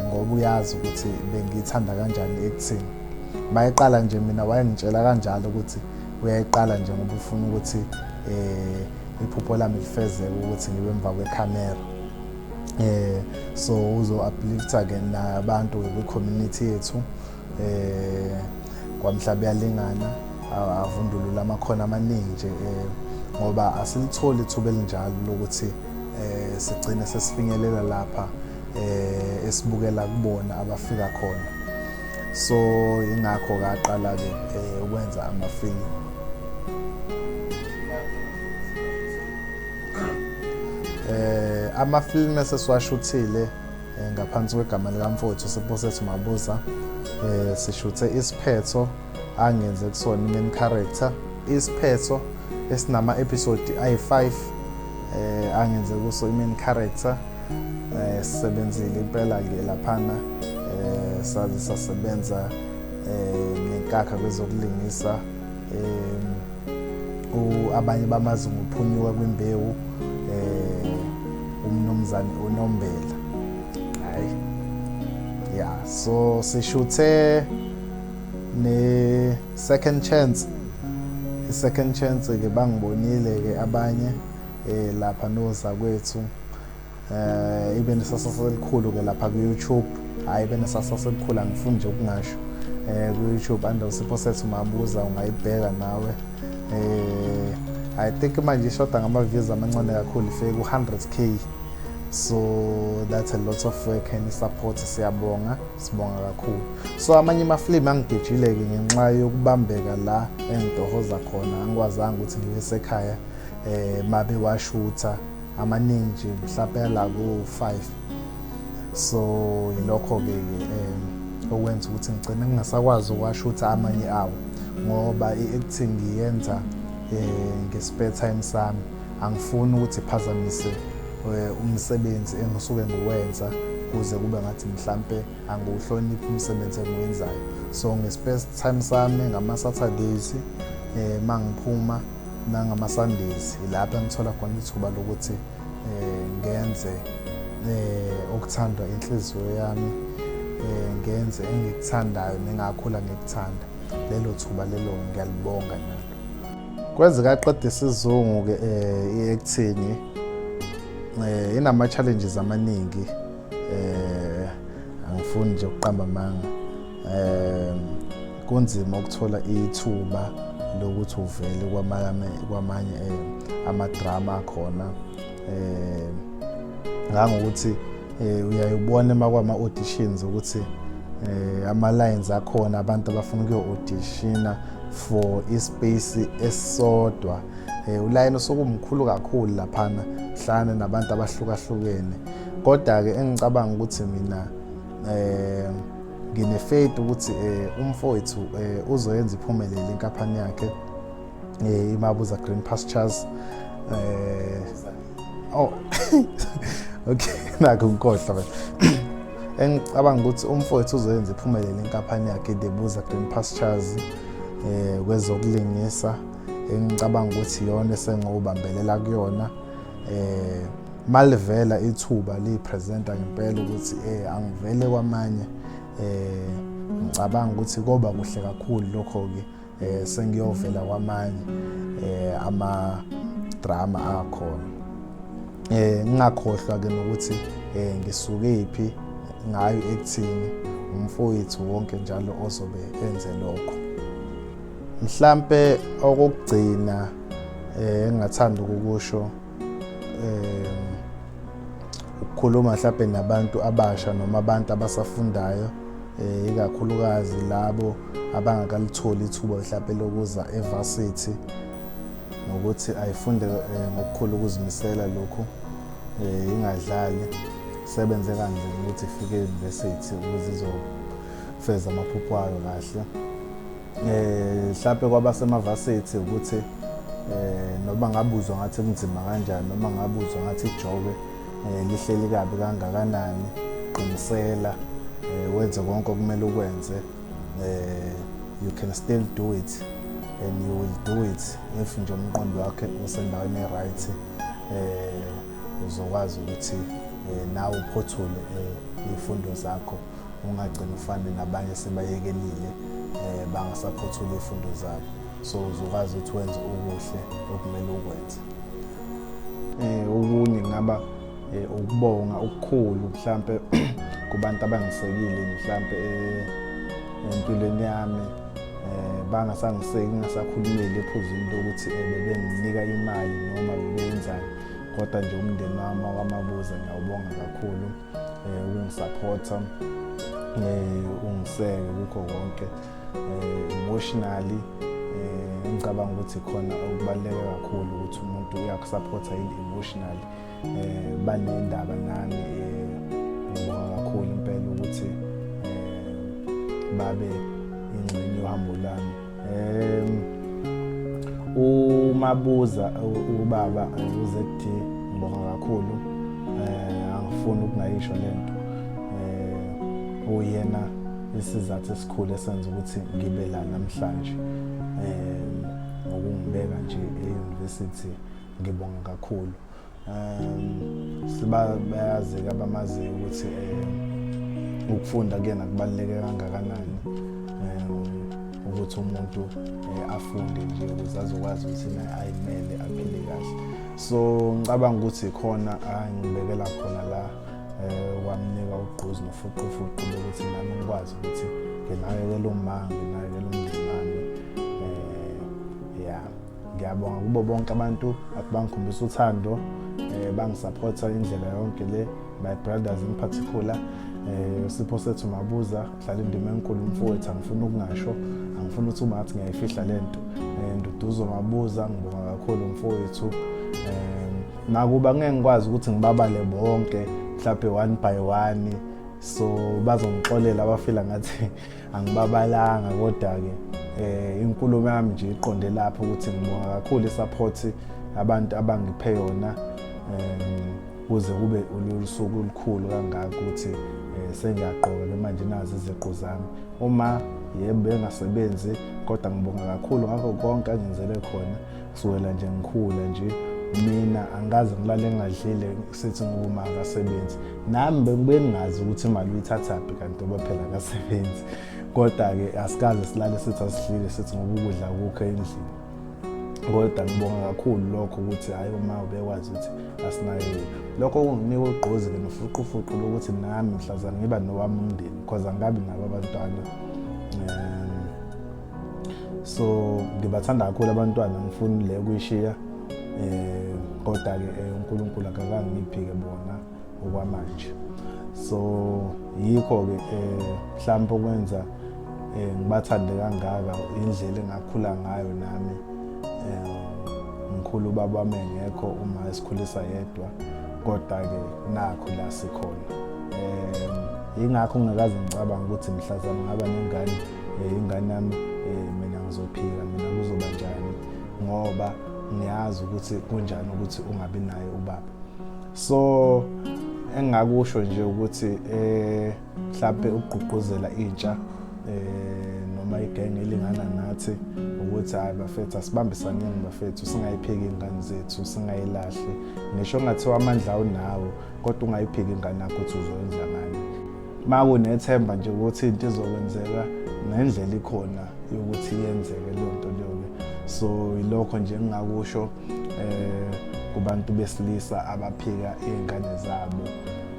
ngoba uyazi ukuthi bengiyithanda kanjani ekuthini. Mayeqala nje mina wayengitshela kanjalo ukuthi uyayiqala nje ngoba ufuna ukuthi iphupho lami lifezeke ukuthi ngibe emva kwekhamera. So uzo uplifta ke nabantu kwi-community yethu kwamhlaba yalingana, avundulula amakhono amaningi nje, ngoba asilitholi ithuba elinjalo lokuthi sigcine sesifinyelela lapha esibukela kubona abafika khona. So ingakho kaqala ke ukwenza amafilimu. Amafilimu esesiwashuthile ngaphansi kwegama likamfowethu Siphosethu Mabuza, sishuthe Isiphetho, angenze kusona i-main character. Isiphetho esinama episode ayi-5, angenze kuso i-main character. Sisebenzile impela ke laphana, saze sasebenza ngenkakha kwezokulingisa. Abanye bamazi ngophunyuka kwimbewu, umnumzane uNombela. Hayi yeah, so sishuthe ne Second Chance. I Second Chance ke bangibonile ke abanye lapha noza kwethu, ibe nesasasa elikhulu ke lapha ku YouTube. Hayi, ibe nesasasa elikhulu, angifuni nje ukungasho. Ku YouTube under Siphosethu Mabuza ungayibheka nawe. I think manje ishoda ngama views amancane kakhulu ifike ku 100K, so that's a lot of work and support. Siyabonga, sibonga kakhulu. So amanye amafilimu angigejile ke ngenxa yokubambeka la engitohoza khona, angikwazanga ukuthi ngibe sekhaya mabe washutha amaningi nje, mhlawumbe la ku-5. So yilokho ke okwenza ukuthi ngigcine ngingasakwazi ukuwashutha amanye awo, ngoba i-acting ngiyenza nge-spare time sami, angifuni ukuthi iphazamise umsebenzi engisuke ngiwenza, kuze kube ngathi mhlampe angiwuhloniphi umsebenzi engiwenzayo. So nge-spare time sami ngama-Saturdays mangiphuma nangama-Sundays, ilapho engithola khona ithuba lokuthi ngenze okuthandwa inhliziyo yami, ngenze engikuthandayo nengakhula ngikuthanda. Lelo thuba lelo ngiyalibonga nalo. Kwezikaqeda isizungu-ke i-acting inama-challenges amaningi, angifuni nje ukuqamba amanga. Kunzima ukuthola ithuba lokuthi uvele kwamanye amadrama akhona, ngangokuthi uyayibona uma kwama-auditions ukuthi ama-lines akhona, abantu abafuna ukuyo-auditiona for ispace esisodwa, ulayini usuke umkhulu kakhulu laphana, hlangane nabantu abahlukahlukene. Kodwa-ke engicabanga ukuthi mina ngine-faith ukuthi umfowethu uzoyenza iphumelele inkampani yakhe, iMabuza Green Pastures. Oh, okay, nakho ngikhohlwa phela. Engicabanga ukuthi umfowethu uzoyenza iphumelele inkampani yakhe, The Buza Green Pastures, kwezokulingisa, engicabanga ukuthi iyona esengobambelela kuyona. Malivela ithuba liyipresenta ngempela ukuthi angivele kwamanye, ngicabanga ukuthi koba kuhle kakhulu lokho-ke, sengiyovela kwamanye ama drama akhona. Ngingakhohlwa ke nokuthi ngisuke phi ngayo ekuthini umfowethu wonke njalo ozobe enze lokho. Mhlambe okugcina engingathanda ukukusho, ukukhuluma mhlambe nabantu abasha noma abantu abasafundayo, ikakhulukazi labo abangakalitholi ithuba mhlambe lokuza evarsity, nokuthi ayifunde ngokukhulu ukuzimisela lokhu, ingadlali, sebenze kanzima ukuthi ifike e-university ukuze izofeza amaphupho ayo kahle. Mhlambe kwabasemavarsity ukuthi noma ngabuzwa ngathi kunzima kanjani, noma ngabuzwa ngathi ijoke lihleli kabi kangakanani, qinisela, wenze konke okumele ukwenze. You can still do it and you will do it if nje umqondo wakhe usendaweni e-right, uzokwazi ukuthi nawe uphothule iy'fundo zakho, ungagcini ufane nabanye sebayekelile, bangasaphothula iy'fundo zabo. So uzokwazi ukuthi wenze okuhle okumele ukwenze. Okunye kungaba ukubonga okukhulu mhlambe kubantu abangisekile mhlambe empilweni yami, bangasangiseki, ngingasakhulumeli ephuzwini lokuthi bebenginika imali noma bebenzani, kodwa nje umndeni wami wakwaMabuza ngiyawubonga kakhulu ukungisaphotha, ungiseke kukho konke, emotionally. Ngicabanga ukuthi khona okubaluleke kakhulu ukuthi umuntu uyakusaphotha yini emotionally, banendaba nami. Ngibonga kakhulu impela ukuthi babe ingxenye yohambo lwami. UMabuza, ubaba uZD, ngibonga kakhulu, angifuni ukungayisho lento, uyena isizathu esikhulu esenza ukuthi ngibe la namhlanje, ngokungibeka nje e-university, ngibonga kakhulu. Siba bayazi-ke abamaziyo ukuthi ukufunda kuyena kubaluleke kangakanani, ukuthi umuntu afunde nje ukuze azokwazi ukuthi naye ayimele, aphile kahle. So ngicabanga ukuthi khona angibekela khona la, wamnika ugqozi nofuqufuqu lokuthi nami ngikwazi ukuthi nginakekele uma, nginakekele umndeni wami. Ya, ngiyabonga kubo bonke abantu abangikhombisa uthando, bangisaphotha indlela yonke le, my brothers in particular, Sipho Sethu Mabuza, dlala indima enkulu umfowethu, angifuni ukungasho, angifuni ukuthi uma ngathi ngiyayifihla lento. Nduduzo Mabuza, ngibonga kakhulu umfowethu. Nakuba ngeke ngikwazi ukuthi ngibabale bonke mhlawumbe one by one, so bazongixolela abafila ngathi angibabalanga, kodwa-ke inkulumo yami nje iqonde lapho ukuthi ngibonga kakhulu isupport abantu abangiphe yona, kuze kube lolu suku olukhulu kangaka ukuthi sengiyaqoka-ke manje nazi iziqu zami. Uma yebo bengasebenzi, kodwa ngibonga kakhulu ngakho konke angenzele khona kusukela nje ngikhula nje. Mina angikaze ngilale ngingadlile sithi ngoba uma akasebenzi, nami bengingazi ukuthi imali uyithathaphi kanti ngoba phela akasebenzi, kodwa-ke asikaze silale sithi asidlile sithi ngoba ukudla kukho endlini. Kodwa ngibonga kakhulu lokho ukuthi hhayi, uma ubekwazi ukuthi asinakekele, lokho kunginika ugqozi-ke nofuqufuqu lokuthi nami mhlazane ngiba nowami umndeni, because angikabi nabo abantwana. So ngibathanda kakhulu abantwana, ngifuni le kuyishiya, kodwa-ke uNkulunkulu akakangiphi-ke bona okwamanje. So yikho-ke mhlawumbe okwenza ngibathande kangaka, indlela engakhula ngayo nami. Ngikhula ubaba wami engekho, uma esikhulisa yedwa. Kodwa-ke nakho la sikhona. Yingakho ngingakaze ngicabanga ukuthi mhlazane ngaba nengane, ingane yami mina ngizophika, mina kuzoba njani, ngoba ngiyazi ukuthi kunjani ukuthi ungabi naye ubaba. So engingakusho nje ukuthi mhlambe ukugqugquzela intsha noma igenge elingana nathi ukuthi hayi bafethu, asibambisaneni bafethu, singayiphiki ingane zethu, singayilahli. Ngisho kungathiwa amandla awunawo, kodwa ungayiphiki ingane yakho ukuthi uzoyenza ngani. Ma kunethemba nje ukuthi into izokwenzeka ngendlela ikhona yokuthi yenzeke leyo nto leyo-ke. So ilokho nje engingakusho kubantu besilisa abaphika iy'ngane zabo.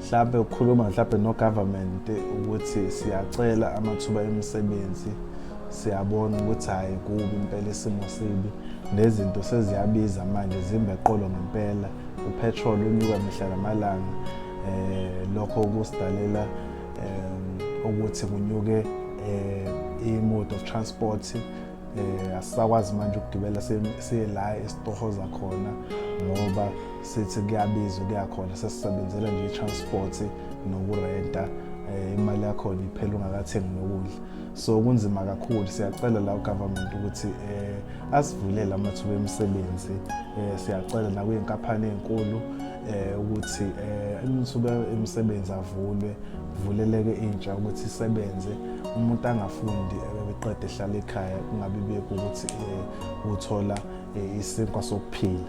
Mhlampe ukukhuluma mhlampe no-government ukuthi siyacela amathuba emisebenzi, siyabona ukuthi hhayi kubi impela isimo sibi, nezinto seziyabiza manje, zimba eqolo ngempela, upetrol unyuka mihla namalanga. Lokho kusidalela ukuthi kunyuke i-mode of transport. Asisakwazi manje ukugibela siye la esitohoza khona ngoba sithi kuyabiza ukuya khona, sesisebenzela nje i-transport nokurenta, imali yakhona iphela ungakathengi nokudla. So kunzima kakhulu. Siyacela la u-government ukuthi asivulele amathuba emisebenzi. Siyacela nakuyinkampani ey'nkulu ukuthi amathuba emisebenzi avulwe, kuvuleleke intsha ukuthi isebenze. Umuntu angafundi ebeqeda ehlala ekhaya, kungabi bekho ukuthi uthola isinkwa sokuphila.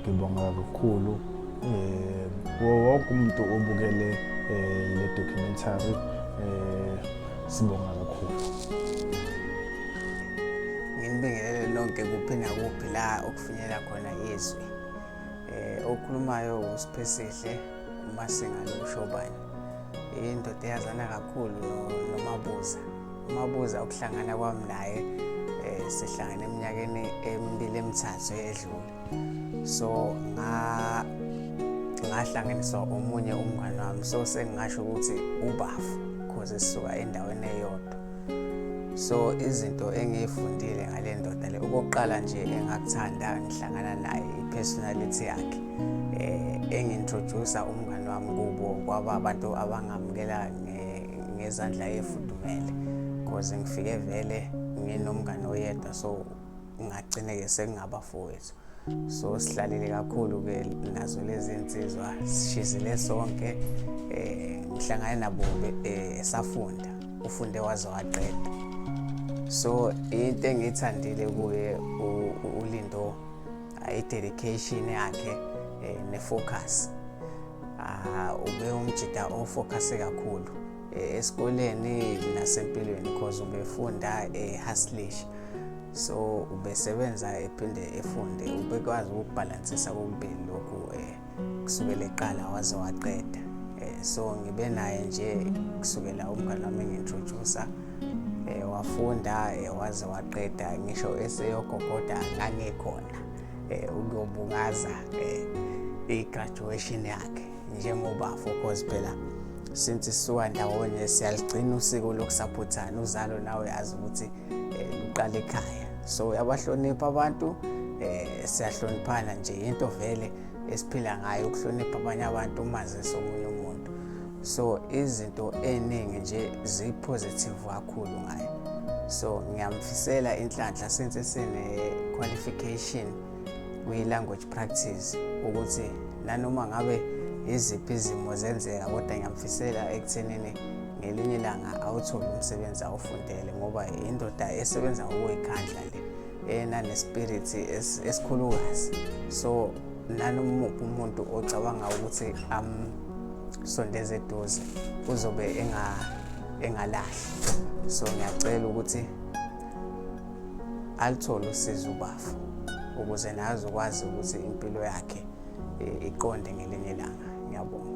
Ngibonga kakhulu wonke umuntu obukele le documentary, sibonga kakhulu. Nginibingelele nonke kuphi nakuphi la okufinyelela khona izwi. Okhulumayo uSiphesihle uMasinga Lokushobane, indoda eyazana kakhulu noMabuza. uMabuza ukuhlangana kwami naye sihlangene eminyakeni emibili emithathu eyedlule. So ngahlanganiswa omunye umngane wami, so sengingasho ukuthi ubafu cause sisuka endaweni eyodwa. So izinto engiyifundile ngale ndoda le, okokuqala nje engakuthanda ngihlangana naye i-personality yakhe. Engi-introduce umngane wami kubo kwaba abantu abangamukela ngezandla efudumele, cause ngifike vele nginomngane oyedwa, so ngagcine-ke sekungabafowethu. So sihlalile kakhulu-ke nazo lezi nsizwa, sishizile sonke. Ngihlangane nabo esafunda, ufunde waze waqeda. So into engiyithandile kuye uLindo, i-dedication yakhe ne-focus. Ube umjida o-focus kakhulu esikoleni nasempilweni, because ubefunda ehustlish, so ubesebenza ephinde efunde, ubekwazi ukubhalansisa kokubili lokhu kusukela eqala waze waqeda. So ngibe naye nje kusukela umngane wami engi-introduce, wafunda waze waqeda, ngisho eseyogogoda ngangikhona ukuyobungaza i-graduation yakhe njengobafo, cause phela since sisuka ndawonye siyaligcina usiko lokusaphothana. Uzalo nawe yazi ukuthi luqala ekhaya, so uyabahlonipha abantu, siyahloniphana nje, into vele esiphila ngayo ukuhlonipha abanye abantu, umazise omunye umuntu. So izinto ey'ningi nje zi-positive kakhulu ngayo. So ngiyamfisela inhlanhla since esene-qualification kwi-language practice, ukuthi nanoma ngabe iziphi izimo zenzeka, kodwa ngiyamfisela ekuthenini ngelinye ilanga awuthole umsebenzi awufundele, ngoba indoda esebenza ngokuyikhandla le, enane-spirit esikhulukazi. So nanoma umuphi umuntu ocabanga ukuthi amsondeze eduze uzobe engalahli. So ngiyacela ukuthi alithole usizo ubafu, ukuze naye azokwazi ukuthi impilo yakhe iqonde ngelinye ilanga. Ngiyabonga.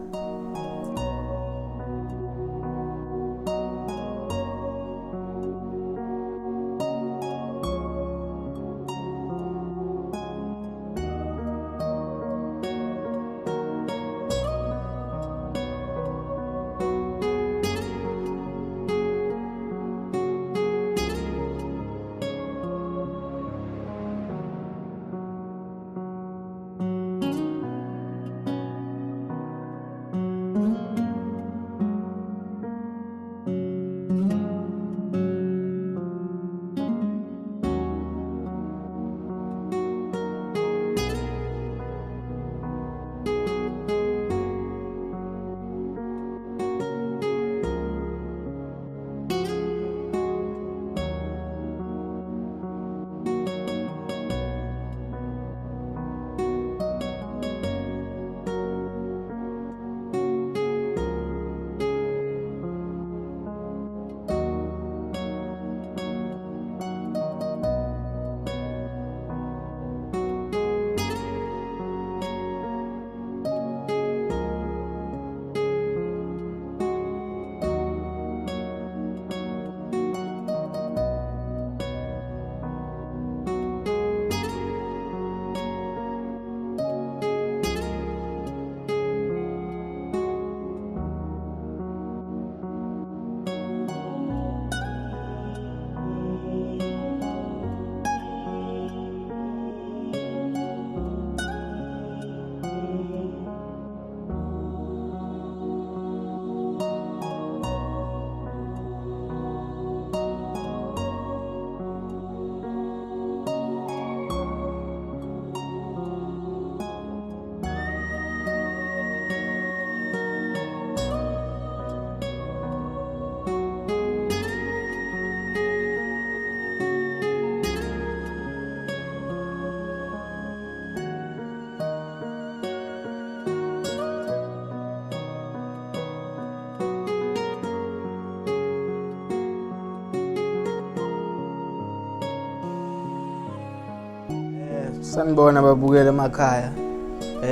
Sanibona babukele emakhaya.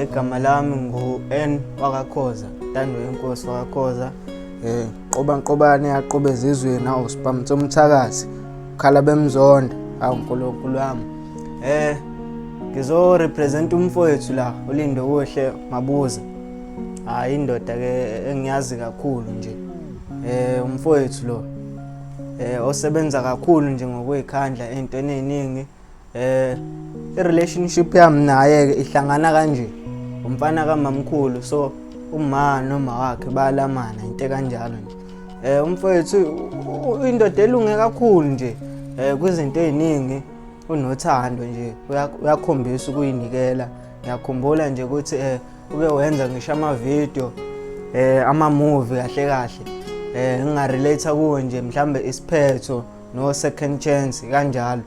Igama lami ngu-N wakaKhoza, Ntando yenkosi wakaKhoza. Qoba nqobane yaqoba ezizweni awu sibhamthe umthakathi. Khala bemzonda, awu uNkulunkulu wami. Ngizo represent umfowethu la uLindokuhle Mabuza. Hayi indoda ke engiyazi kakhulu nje. Umfowethu lo osebenza kakhulu nje ngokuyikhandla entweni eziningi. I-relationship yami naye ke ihlangana kanje. Umfana kamamkhulu, so uma noma wakhe bayalamana, into kanjalo nje. Umfowethu indoda elunge kakhulu nje kwizinto eziningi, unothando nje, uyakhombisa ukuyinikela. Ngiyakhumbula nje ukuthi uke wenza ngisho ama-video, ama-movie kahle kahle, nginga-relate kuwo nje, mhlambe isiphetho no second chance kanjalo.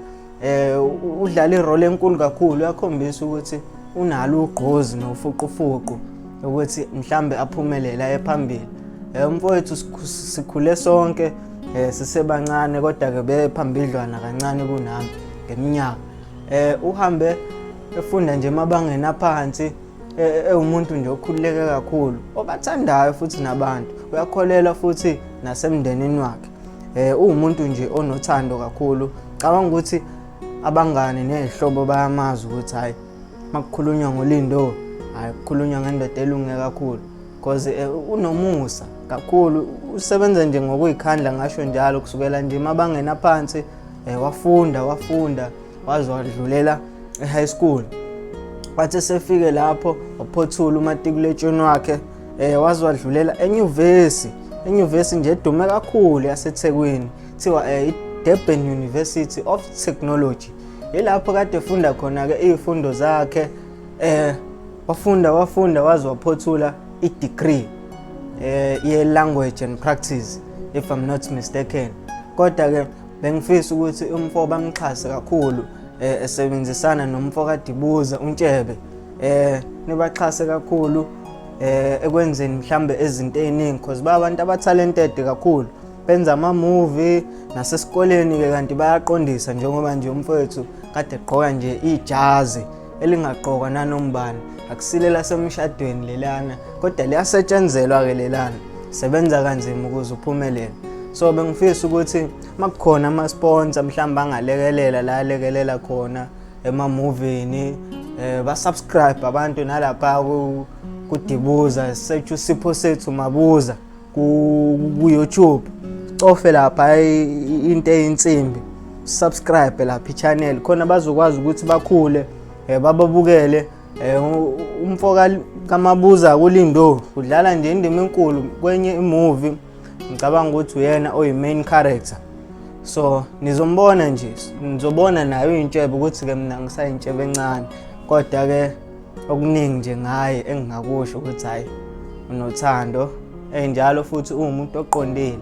Udlala i-role enkulu kakhulu, uyakhombisa ukuthi unalo ugqozi nofuqufuqu ukuthi mhlambe aphumelela ephambili. Umfowethu sikhule sonke sisebancane, kodwa ke bephambidlwana kancane kunami ngeminyaka. Uhambe efunda nje emabangeni aphansi, ewumuntu nje okhululeke kakhulu, obathandayo futhi nabantu, uyakholelwa futhi nasemndenini wakhe. Uwumuntu nje onothando kakhulu. Cabanga ukuthi abangani nezihlobo bayamazi ukuthi hayi, makukhulunywa ngoLindo, hayi kukhulunywa ngendoda elunge kakhulu, because unomusa kakhulu, usebenza nje ngokuyikhandla, ngasho njalo, kusukela nje emabangeni aphansi. Wafunda wafunda waze wadlulela e-high school. Wathi sefike lapho waphothula umatikuletsheni wakhe, waze wadlulela enyuvesi, enyuvesi nje edume kakhulu yaseThekwini, kuthiwa i-Durban University of Technology. Ilapho kade efunda khona ke izifundo zakhe. Wafunda wafunda waze waphothula i-degree ye language and practice, if I'm not mistaken. Kodwa ke bengifisa ukuthi umfo bamxhase kakhulu, esebenzisana nomfo kaDibuza uNtshebe, nibaxhase kakhulu ekwenzeni mhlambe ezinto eziningi, because ba abantu aba-talented kakhulu, benza ama-movie nasesikoleni ke, kanti bayaqondisa, njengoba nje umfowethu kade egqoka nje ijazi elingagqokwa nanombani, akusile lasemshadweni lelana, kodwa liyasetshenzelwa ke lelana, sebenza kanzima ukuze uphumelele. So bengifisa ukuthi makukhona ama-sponsor mhlawumbe angalekelela la alekelela khona ema-movini, ba-subscribe abantu nalapha kuDibuza, search uSipho Sethu Mabuza ku YouTube, cofe lapha into eyinsimbi, subscribe lapha i-channel, khona bazokwazi ukuthi bakhule, bababukele. Umfo kaMabuza kuLindo udlala nje indima enkulu kwenye i-movie, ngicabanga ukuthi uyena oyi-main character, so nizombona nje, nizobona naye uyintshebe, ukuthi ke mina ngisayintshebe encane. Kodwa ke okuningi nje ngaye engingakusho ukuthi hayi, unothando enjalo, futhi uwumuntu oqondile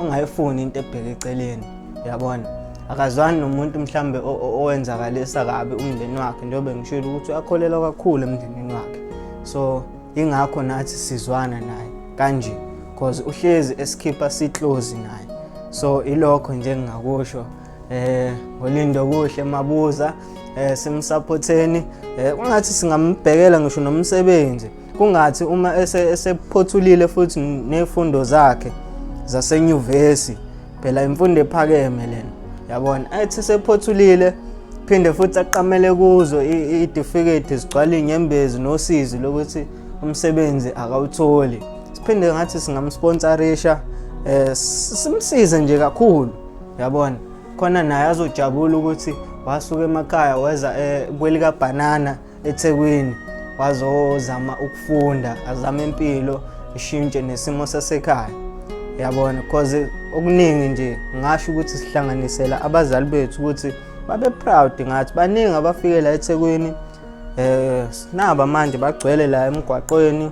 ongayifuni into ebheke eceleni, uyabona, akazwani nomuntu mhlambe owenzakalisa kabi umndeni wakhe, njengoba ngishilo ukuthi uyakholelwa kakhulu emndenini wakhe. So ingakho nathi sizwana naye kanje, cause uhlezi esikhipha si-close naye. So ilokho nje engingakusho ngoLindokuhle Mabuza. Simsupporteni, kungathi singambhekela ngisho nomsebenzi, kungathi uma esephothulile futhi nezifundo zakhe zasenyuvesi, phela imfundo ephakeme lena, yabona, ethi sephothulile phinde futhi aqamele kuzo i-certificate zigcwala inyembezi nosizi lokuthi umsebenzi akawutholi, siphinde ngathi singamsponsorisha, simsize nje kakhulu, yabona, khona naye azojabula ukuthi wasuka emakhaya weza kwelika banana eThekwini, wazozama ukufunda, azama impilo ishintshe nesimo sasekhaya, yabona, because okuningi nje ngasho ukuthi sihlanganisela abazali bethu ukuthi babe proud ngathi. Baningi abafike la eThekwini, sinaba manje bagcwele la emgwaqweni,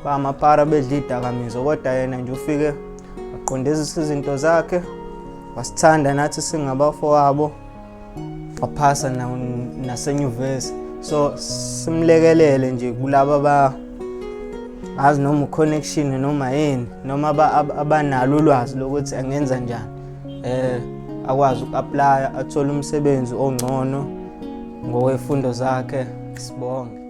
bamaphara, bedla idakamizwa, kodwa yena nje ufike waqondisa izinto zakhe, wasithanda nathi singabafowabo, waphasa nasenyuvesi. So simlekelele nje kulaba ba azi noma u-connection noma yini, noma abanalo ulwazi lokuthi angenza njani akwazi uku-applya athole umsebenzi ongcono. Ngokwefundo zakhe sibonge.